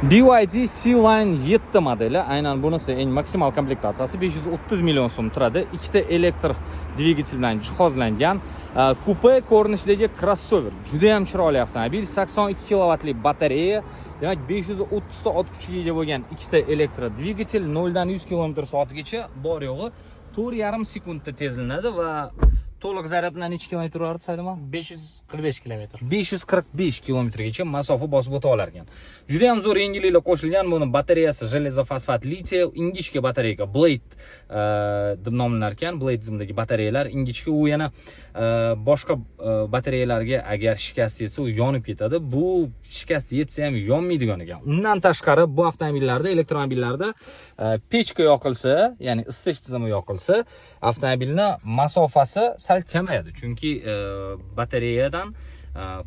BYD Sealion 7 modeli, aynan bunisi eng maksimal komplektatsiyasi 530 million so'm turadi. Ikkita elektr dvigatel bilan jihozlangan kupe ko'rinishidagi crossover. Juda ham chiroyli avtomobil, 82 kilovatli batareya, demak, 530 ta ot kuchiga ega bo'lgan ikkita elektr dvigatel 0 dan 100 km soatigacha bor yo'g'i 4,5 sekundda tezlanadi va to'liq zaryad bilan necha kilometr boradi, Saidumar? 545 kilometr. 545 kilometrgacha masofa bosib o'ta olar ekan. Juda ham zo'r yengilliklar qo'shilgan. Buni batareyasi железофосфат лития, ingichka batareyka, Blade deb nomlanar ekan. Blade tizimidagi batareyalar ingichka, u yana boshqa batareyalarga agar shikast yetsa, u yonib ketadi. Bu shikast yetsa ham yonmaydigan ekan. Undan tashqari, bu avtomobillarda, elektromobillarda pechka yoqilsa, ya'ni isitish tizimi yoqilsa, avtomobilni masofasi sal kamayadi. Chunki batareyadan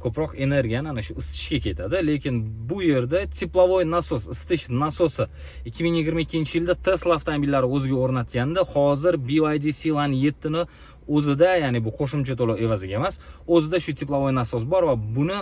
ko'proq energiyani ana shu isitishga ketadi. Lekin bu yerda тепловой насос, isitish nasosi 2022 yilda Tesla avtomobillari o'ziga o'rnatganda, hozir BYD Sealion 7 ni o'zida, ya'ni bu qo'shimcha to'lov evaziga emas, o'zida shu тепловой насос bor va buni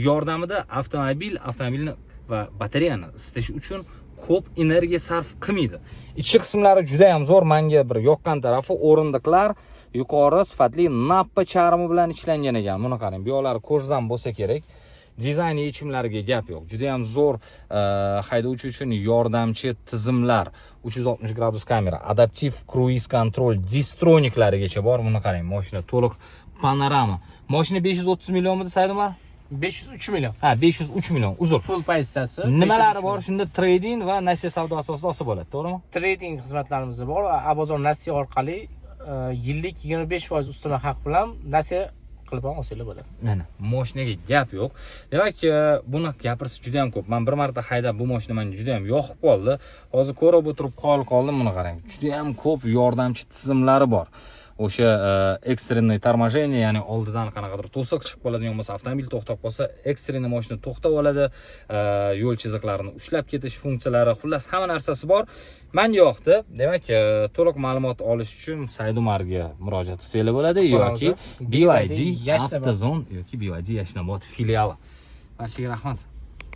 yordamida avtomobilni va batareyani isitish uchun ko'p energiya sarf qilmaydi. Ichki qismlari juda ham zo'r, menga bir yoqqan tarafi, o'rindiqlar yuqori sifatli nappa charmi bilan ishlangan ekan. Buni qarang, bu yoqlari кожзам bo'lsa kerak. Dizayn yechimlariga gap yo'q. Juda ham zo'r haydovchi uchun yordamchi tizimlar, 360 gradus kamera, adaptiv kruiz kontrol, distroniklarigacha bor. Buni qarang, mashina to'liq panorama. Mashina 530 millionmidi, Saidumar? 503 million. Ha, 503 million, uzr. Full pozitsiyasi. Nimalari 503 bor million. Shunda trade-in va nasiya savdo asosida olsa bo'ladi, to'g'rimi? Trade-in xizmatlarimiz bor. A Bozor nasiya orqali yillik 25% ustama haq bilan nasiya qilib ham olsanglar bo'ladi. Mana, moshinaga gap yo'q. Demak, buni gapirsa juda ham ko'p. Man bir marta haydab, bu moshina menga juda ham yoqib qoldi. Hozir ko'rib o'tirib qolib qoldim. Buni qarang, juda ham ko'p yordamchi tizimlari bor. O'sha экстренный торможение, ya'ni oldidan qanaqadir to'siq chiqib qoladigan bo'lsa, avtomobil to'xtab qolsa, экстренный moshina to'xtab oladi, yo'l chiziqlarini ushlab ketish funksiyalari, xullas, hamma narsasi bor. Manga yoqdi. Demak, to'liq ma'lumot olish uchun Saidumarga murojaat qilsanglar bo'ladi yoki BYD Yashnobod. Avtozone yoki BYD Yashnobod filiali. Barchaga rahmat.